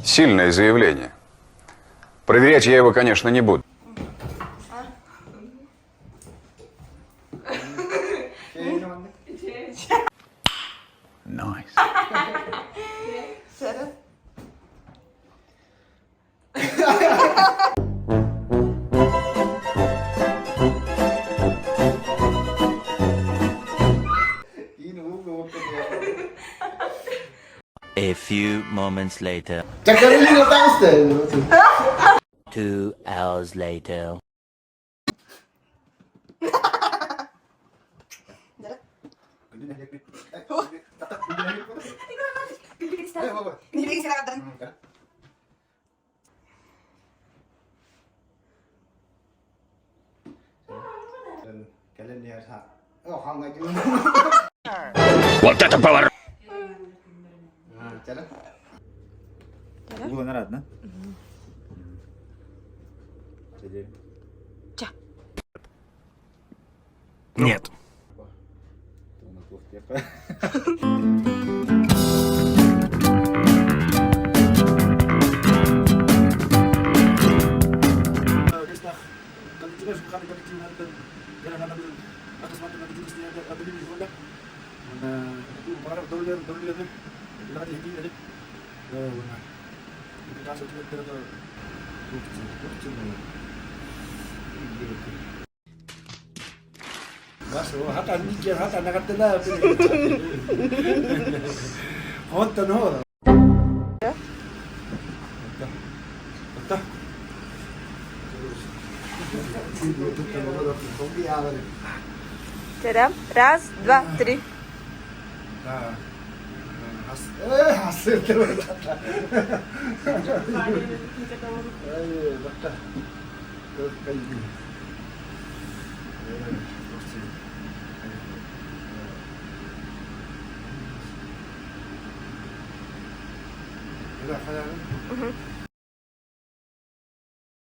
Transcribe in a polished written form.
Сильное заявление. Проверять я его, конечно, не буду. Nice. A few moments later. 2 hours later. Вот это поворот! Нет. Kerem. Раз, два, три.